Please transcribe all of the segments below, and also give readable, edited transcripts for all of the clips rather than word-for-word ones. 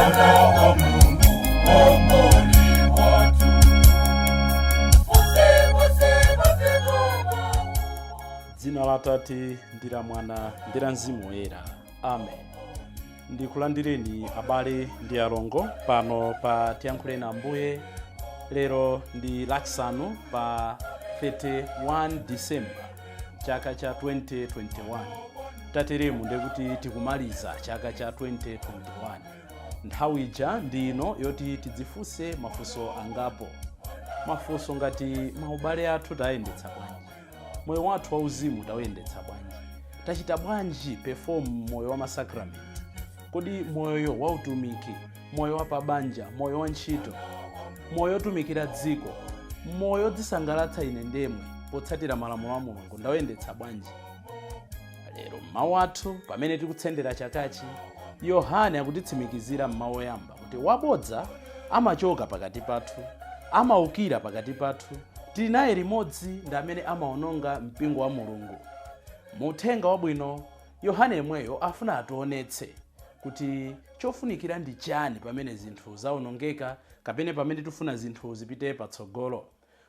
Mwana wa Mulungu, Muomboli wathu. Pose, pose, pose, Dzina la Atate ndi la Mwana ndi la Mzimu Woyera, amen. Ndikulandireni abale ndi alongo pano pa Tiyankhuleni Ambuye. Lero ndi Lachisanu pa 31 Disemba chaka cha 2021. Tateremu ndekuti tikumaliza chaka cha 2021. Nthawi ija ndi ino yoti tidzifunse mafunso angapo, mafunso ngati: maubale athu tayendetsa bwanji? Moyo wathu wauzimu tawuyendetsa bwanji? Tachita bwanji perform moyo wa masakramenti? Kodi moyo wautumiki, moyo wa pabanja, moyo wa ntchito, moyo otumikira dziko, moyo odzisangalatsa ine ndemwe potsatira malamulo a Mulungu ndawuyendetsa bwanji? Lero mmawu athu, pamene tikutsendera chakachi, Yohane akutitsimikizira mmawu oyamba kuti wabodza amachoka pakati pathu, amaukira pakati pathu, tili naye limodzi, ndi amene amaononga mpingo wa Mulungu. Mu uthenga wabwino, Yohane yemweyo afuna ationetse kuti chofunikira ndi chani pamene zinthu zawonongeka kapena pamene tifuna zinthu zipite patsogolo.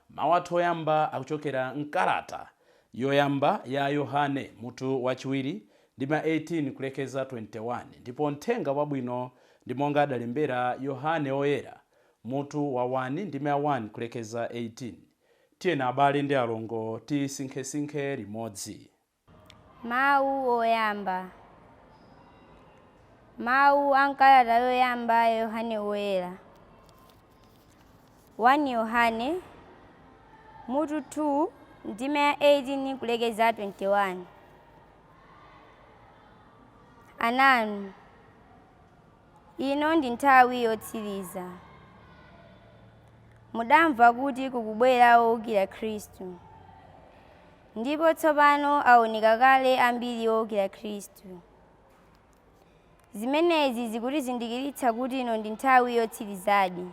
Mawu athu oyamba akuchokera mkalata yoyamba ya Yohane, mutu wachiwiri, ndima 18 kulekeza 21, ndipo mthenga wabwino ndi monga adalembera Yohane Oyera, mutu wa 1, ndima ya 1 kulekeza 18. Tiyeni abale ndi alongo tisinkhesinkhe limodzi. Mawu oyamba. Mawu a mkalata yoyamba ya Yohane Woyera. 1 Yohane mutu 2, ndime ya 18 kulekeza 21. Ananu, ino ndi nthawi yotsiriza. Mudamva kuti kukubwera wowukira Khristu, ndipo tsopano aoneka kale ambiri owukira Khristu. Zimenezi zikutizindikiritsa kuti ino ndi nthawi yotsirizadi.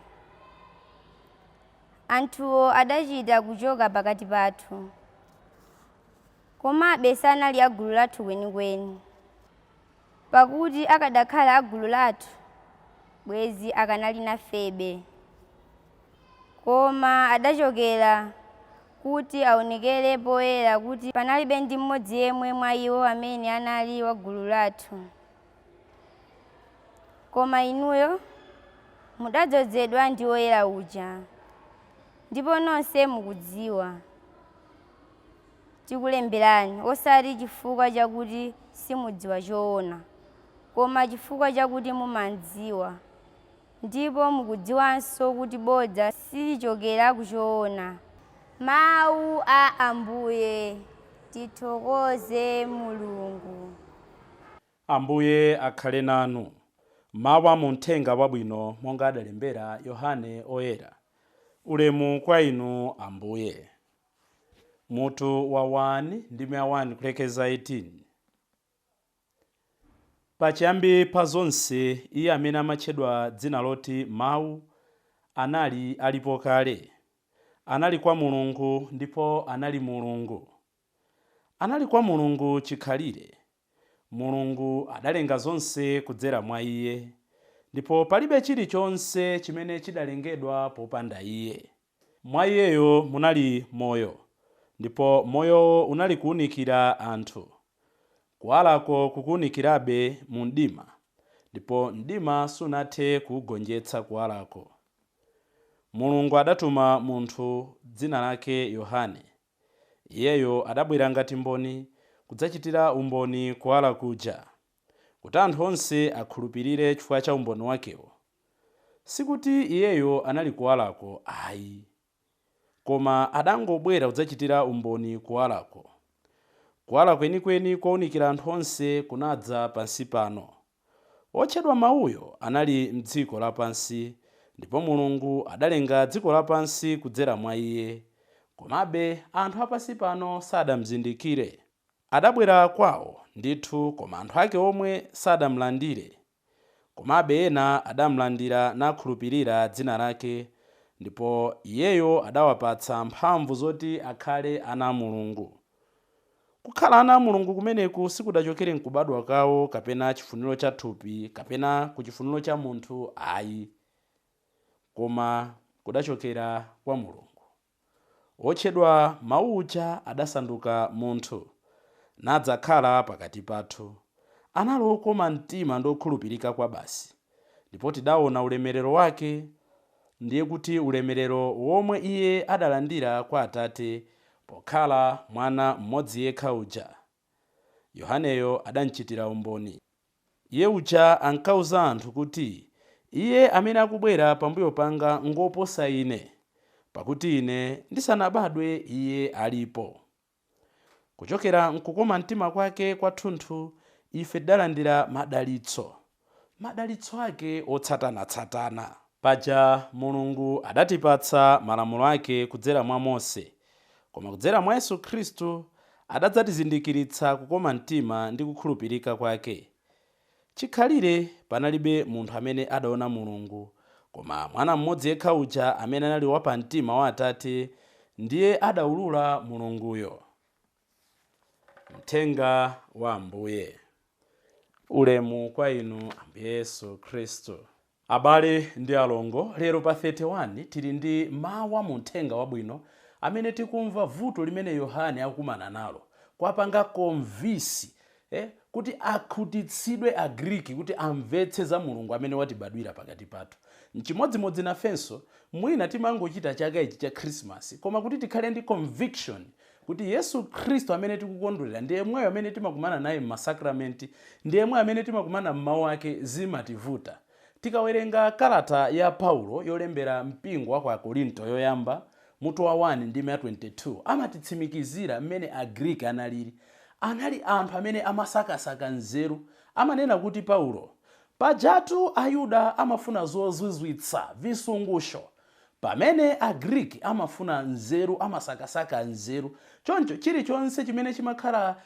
Anthuwo adachita kuchoka pakati pathu, komabe sanali a gulu lathu kwenikweni, pakuti akadakhala a gulu lathu, bwezi akanali nafebe. Koma adachokera kuti aonekere poyera kuti panalibe ndi mmodzi yemwe mwa iwo amene anali wa gulu lathu. Koma inuyo mudadzozedwa ndi Woyera uja, ndipo nonse mukudziwa. Tikulemberani osati chifukwa chakuti simudziwa choona, koma chifukwa chakuti mumadziwa, ndipo mukudziwanso kuti bodza silichokera kuchoona. Mawu a Ambuye. Tithokoze Mulungu. Ambuye akhale nanu. Mawu a mu mthenga wabwino monga adalembera Yohane Oyera. Ulemu kwa inu, Ambuye. Mutu wa 1, ndime ya 1 kulekeza 18. Pachiyambi pa zonse, iye amene amatchedwa dzina loti Mawu anali alipo kale. Anali kwa Mulungu ndipo anali Mulungu. Anali kwa Mulungu chikhalire. Mulungu adalenga zonse kudzera mwa iye, ndipo palibe chilichonse chimene chidalengedwa popanda iye. Mwa iyeyo munali moyo, ndipo moyowo unali kuwunikira anthu. Kuwalako kukuwunikirabe mu mdima, ndipo mdima sunathe kuugonjetsa kuwalako. Mulungu adatuma munthu dzina lake Yohane. Iyeyo adabwera ngati mboni kudzachitira umboni kuwala kuja, kuti anthu onse akhulupirire chifukwa cha umboni wakewo. Sikuti iyeyo anali kuwalako ayi, koma adangobwera kudzachitira umboni kuwalako. Kuwala kwenikweni kowunikira anthu onse kunadza pansi pano. Wotchedwa Mawuyo anali m'dziko lapansi, ndipo Mulungu adalenga dziko lapansi kudzera mwa iye. Komabe anthu a pansi pano sadamzindikire. Adabwera kwawo ndithu, koma anthu ake omwe sadamlandire. Komabe ena adamlandira nakhulupirira dzina lake, ndipo iyeyo adawapatsa mphamvu zoti akhale ana a Mulungu. Kukhala ana a Mulungu kumeneku sikudachokere mkubadwa kwawo kapena chifuniro cha thupi kapena ku chifuniro cha munthu ayi, koma kudachokera kwa Mulungu. Wotchedwa Mawu uja adasanduka munthu, nadzakhala pakati pathu. Anali wokoma mtima ndi wokhulupirika kwa basi, ndipo tidaona ulemerero wake, ndiye kuti ulemerero womwe iye adalandira kwa Atate pokhala mwana mmodzi yekha uja. Yohaneyo adamchitira umboni. Iye uja ankauza anthu kuti, "Iye amene akubwera pambuyo panga ngoposa ine, pakuti ine ndisanabadwe iye alipo." Kuchokera mkukoma mtima kwake kwathunthu ife tidalandira madalitso, madalitso ake otsatanatsatana. Paja Mulungu adatipatsa malamulo ake kudzera mwa Mose, koma kudzera mwa Yesu Khristu adadzatizindikiritsa kukoma mtima ndi kukhulupirika kwake. Chikhalire panalibe munthu amene adaona Mulungu, koma mwana mmodzi yekha uja amene anali wapamtima wa Atate ndiye adawulula Mulunguyo. Mthenga wa Ambuye. Ulemu kwa inu, Ambuye Yesu Khristu. Abale ndi alongo, lero pa 31 tili ndi mawu a muthenga wabwino amene tikumva vuto limene Yohane akukumana nalo kwapanga convince kuti akhutitsidwe Agriki kuti amvetse za Mulungu amene watibadwira pakati pathu. Mchimodzimodzi nafenso, mwina timangochita chaka ichi cha Khrisimasi, koma kuti tikhale ndi conviction kuti Yesu Khristu amene tikukondwerera ndi yemweyo amene timakumana naye m'masakramenti, ndi yemweyo amene timakumana m'mawu ake, zimativuta. Tikawerenga kalata ya Paulo yolembera mpingo wa ku Akorinto yoyamba, mutu wa 1 ndime ya 22, amatitsimikizira mmene Agriki analili. Anali anthu amene amasakasaka nzeru. Amanena kuti Paulo, pajatu Ayuda amafuna zozizwitsa, visungusho, pamene Agriki amafuna nzeru, amasakasaka nzeru. Choncho chilichonse chimene chimakhala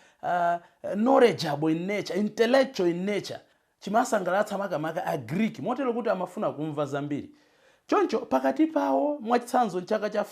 knowledgeable in nature, intellectual in nature, chimasangalatsa makamaka Agriki, motero kuti amafuna kumva zambiri. Choncho pakati pawo, mwachitsanzo, mchaka cha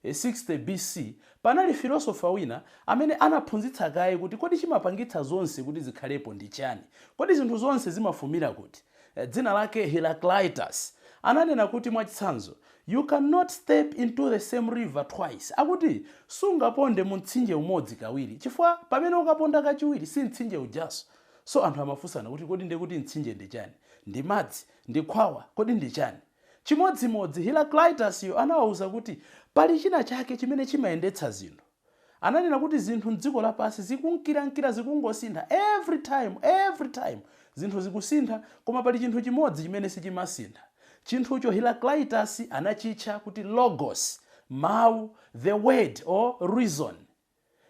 560 BC panali filosofa wina amene anaphunzitsa kaye kuti kodi chimapangitsa zonse kuti zikhalepo ndi chani, kodi zinthu zonse zimafumira kuti. Dzina lake Heraclitus. Ananena kuti, mwachitsanzo, "You cannot step into the same river twice." Akuti sungaponde mu mtsinje umodzi kawiri, chifukwa pamene ukaponda kachiwiri si mtsinje ujaso. So anthu amafunsana kuti kodi ndiye kuti mtsinje ndi chani? Ndi madzi? Ndi khwawa? Kodi ndi chani? Chimodzimodzi Heraclitus yo anawawuza kuti pali china chake chimene chimayendetsa zinthu. Ananena kuti zinthu mdziko lapansi zikunkirankira, zikungosintha every time, every time zinthu zikusintha, koma pali chinthu chimodzi chimene sichimasintha. Chinthucho Heraclitus anachitcha kuti logos, mawu, the word or reason.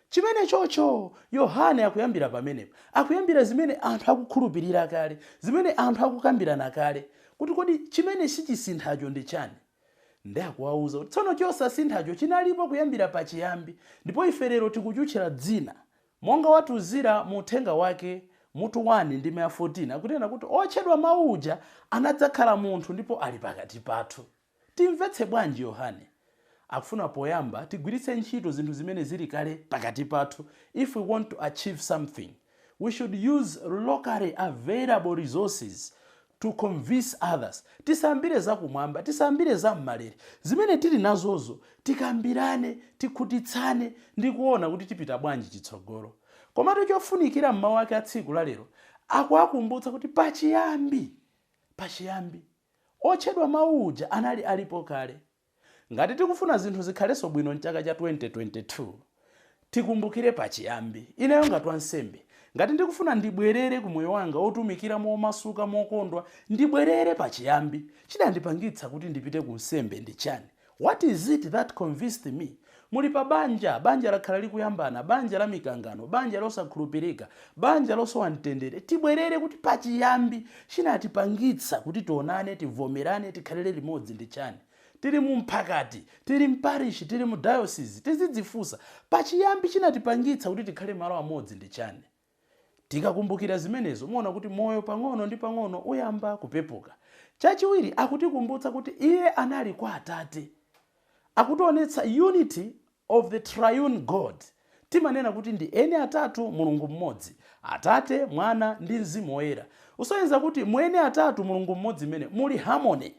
Chimene chocho Yohane akuyambira pamenepo, akuyambira zimene anthu akukhulupirira kale, zimene anthu akukambirana kale, kuti kodi chimene sichisinthacho ndi chani. Ndi akuwawuza kuti tsono chosasinthacho chinalipo kuyambira pachiyambi, ndipo ife lero tikuchutchera dzina, monga watuzira mu uthenga wake mutu 1 ndime ya 14, akunena kuti otchedwa mawu uja anadzakhala munthu ndipo ali pakati pathu. Timvetse bwanji Yohane? Akufuna poyamba tigwiritse ntchito zinthu zimene zili kale pakati pathu. If we want to achieve something, we should use locally available resources to convince others. Tisambire zakumwamba, tisambire za mmalere. Zimene tili nazozo tikambirane, tikhutitsane ndi kuona kuti tipita bwanji chitsogolo. Komatu chofunikira, mmawu ake a tsiku lalero akuwakumbutsa kuti pachiyambi, pachiyambi otchedwa mawu uja anali alipo kale. Ngati tikufuna zinthu zikhalenso bwino mchaka cha 2022, tikumbukire pachiyambi. Ineyo ngati wansembe, ngati ndikufuna ndibwerere ku moyo wanga wotumikira momasuka, mokondwa, ndibwerere pachiyambi. Chidandipangitsa kuti ndipite ku nsembe ndi chani? What is it that convinced me? Muli pa banja, banja lakhala likuyambana, banja la mikangano, banja losakhulupirika, banja losowa mtendere. Tibwerere kuti pachiyambi chinatipangitsa kuti tionane, tivomerane, tikhalire limodzi ndi chani? Tili mu mphakati, tili mparishi, tili mu diocese, tizidzifunsa pachiyambi chinatipangitsa kuti tikhale malo amodzi ndi chani. Tikakumbukira zimenezo, muona kuti moyo pang'ono ndi pang'ono uyamba kupepuka. Chachiwiri, akutikumbutsa kuti iye anali kwa Atate. Akutionetsa unity of the triune God. Timanena kuti ndi eni atatu, Mulungu mmodzi, Atate, Mwana ndi Mzimu Woyera. Usonyeza kuti mu eni atatu, Mulungu mmodzi imene muli harmony.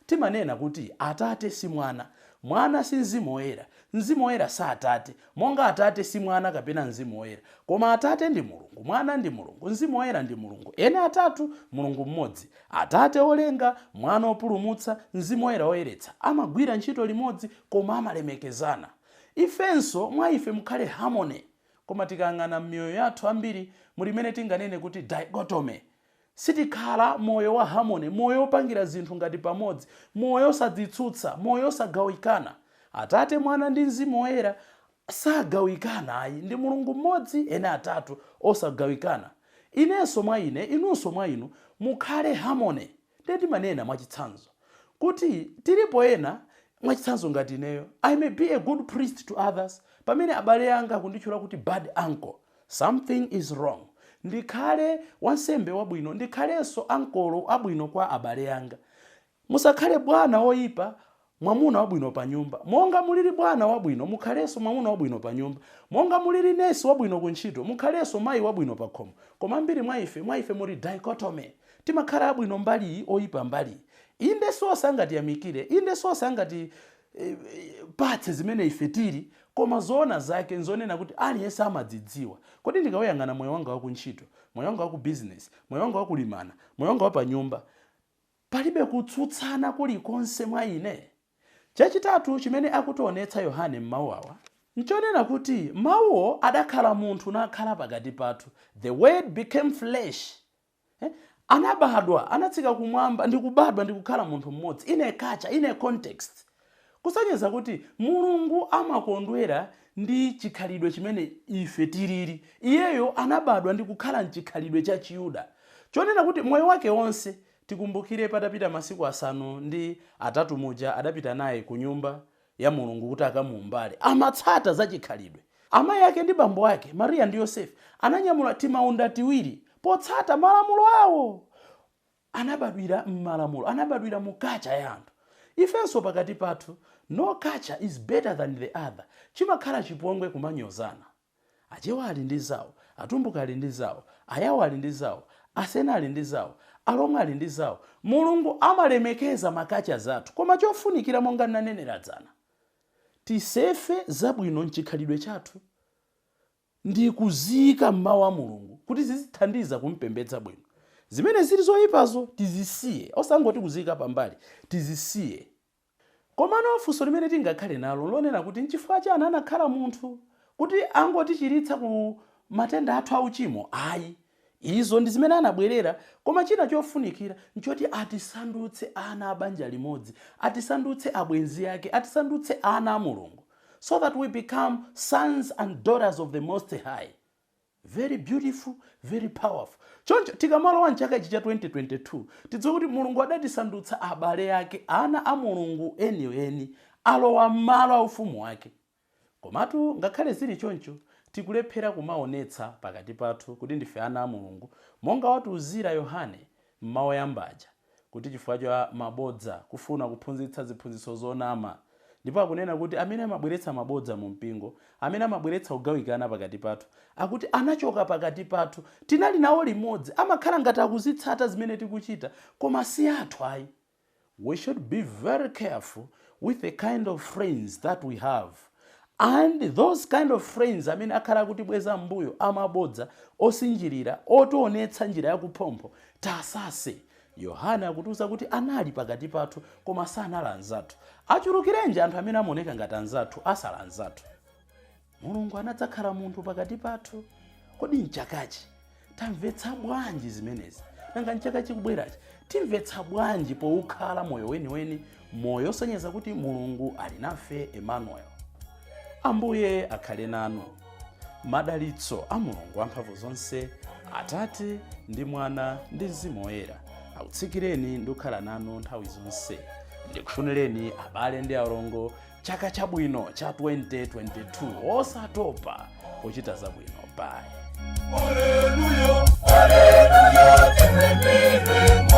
Timanena kuti Atate si Mwana, Mwana si Mzimu Woyera, Mzimu Woyera si Atate, monga Atate si Mwana kapena Mzimu Woyera. Koma Atate ndi Mulungu, Mwana ndi Mulungu, Mzimu Woyera ndi Mulungu. Eni atatu, Mulungu mmodzi. Atate olenga, Mwana opulumutsa, Mzimu Woyera oyeretsa. Amagwira ntchito limodzi koma amalemekezana. Ifenso mwa ife mukhale harmony. Koma tikayang'ana m'miyoyo yathu ambiri mulimene tinganene kuti dichotomy. Sitikhala moyo wa harmony, moyo wopangira zinthu ngati pamodzi, moyo osadzitsutsa, moyo osagawikana. Atate, Mwana ndi Mzimu Woyera sagawikana ayi, ndi Mulungu mmodzi, eni atatu osagawikana. Inenso mwa ine, inunso mwa inu, mukhale harmony. Ndiye timanena mwachitsanzo kuti tilipo ena, mwachitsanzo ngati ineyo, I may be a good priest to others, pamene abale anga akunditchula kuti bad uncle. Something is wrong. Ndikhale wansembe wabwino, ndikhalenso ankolo abwino kwa abale anga. Musakhale bwana woyipa, mwamuna wabwino pa nyumba. Monga mulili bwana wabwino, mukhalenso mwamuna wabwino pa nyumba. Monga mulili nesi wabwino ku ntchito, mukhalenso mayi wabwino pa khomo. Koma ambiri mwa ife muli dichotomy. Timakhala abwino mbali iyi, oyipa mbali iyi. Inde sonse angatiyamikire, inde sonse angati patse zimene ife tili, koma zoona zake nzonena kuti aliyense amadzidziwa. Kodi ndikawuyang'ana moyo wanga wakuntchito, moyo wanga waku business, moyo wanga wakulimana, moyo wanga wapanyumba, palibe kutsutsana kulikonse mwa ine? Chachitatu chimene akutionetsa Yohane m'mawu awa nchonena kuti mawuwo adakhala munthu nakhala pakati pathu. The Word became flesh. Anabadwa, anatsika kumwamba ndi kubadwa ndi kukhala munthu mmodzi, in a culture, in a context, kusonyeza kuti Mulungu amakondwera ndi chikhalidwe chimene ife tilili. Iyeyo anabadwa ndi kukhala mchikhalidwe cha Chiyuda, chonena kuti moyo wake wonse, tikumbukire patapita masiku 8 muja adapita naye ku nyumba ya Mulungu kuti akamuumbale, amatsata za chikhalidwe. Amayi ake ndi bambo ake, Mariya ndi Yosefe, ananyamula timaunda tiwiri potsata malamulo awo. Anabadwira m'malamulo, anabadwira mu culture ya anthu. Ifenso pakati pathu, no culture is better than the other. Chimakhala chipongwe kumanyozana. Achewa ali ndi zawo, Atumbuka ali ndi zawo, Ayawo ali ndi zawo, Asena ali ndi zawo, Alomwe ali ndi zawo. Mulungu amalemekeza ma culture zathu, koma chofunikira, monga nanenera dzana, tisefe zabwino mchikhalidwe chathu ndi kuziyika mmawu a Mulungu kuti zizithandiza kumpembedza bwino. Zimene zili zoyipazo tizisiye, osangoti kuziyika pambali, tizisiye. Komano funso limene tingakhale nalo lonena kuti nchifukwa chani anakhala munthu? Kuti angotichiritsa ku matenda athu auchimo? Ayi, izo ndi zimene anabwerera, koma china chofunikira nchoti atisandutse ana a banja limodzi, atisandutse abwenzi ake, atisandutse ana a Mulungu, so that we become sons and daughters of the Most High. Very beautiful, very powerful. Choncho tikamalowa mchaka ichi cha 2022, tidziwe kuti Mulungu adatisandutsa abale ake, ana a Mulungu enieni, alowa m'malo a ufumu wake. Komatu ngakhale zili choncho, tikulephera kumaonetsa pakati pathu kuti ndife ana a Mulungu, monga watiuzira Yohane mmawu oyambaja, kuti chifukwa cha mabodza, kufuna kuphunzitsa ziphunzitso zonama. Ndipo akunena kuti amene amabweretsa mabodza mu mpingo, amene amabweretsa kugawikana pakati pathu, akuti anachoka pakati pathu. Tinali nawo limodzi, amakhala ngati akuzitsata zimene tikuchita, koma si athu ayi. We should be very careful with the kind of friends that we have, and those kind of friends amene akhala akutibweza mbuyo, amabodza, osinjirira, otionetsa njira yakuphompho, tasase. Yohane akutiuza kuti anali pakati pathu koma sanali anzathu. Achulukirenji anthu amene amaoneka ngati anzathu, asala anzathu. Mulungu anadzakhala munthu pakati pathu. Kodi mchakachi tamvetsa bwanji zimenezi? Nanga mchaka chikubwerachi timvetsa bwanji poukhala moyo weniweni, moyo osonyeza kuti Mulungu ali nafe, Emmanuel? Ambuye akhale nanu. Madalitso a Mulungu wamphamvu zonse, Atate ndi Mwana ndi Mzimu Woyera, akutsikireni ndi kukhala nanu nthawi zonse. Ndikufunireni, abale ndi alongo, chaka chabwino cha 2022, osatopa pochita zabwino. Bye. Haleluya, haleluya, timwimbire.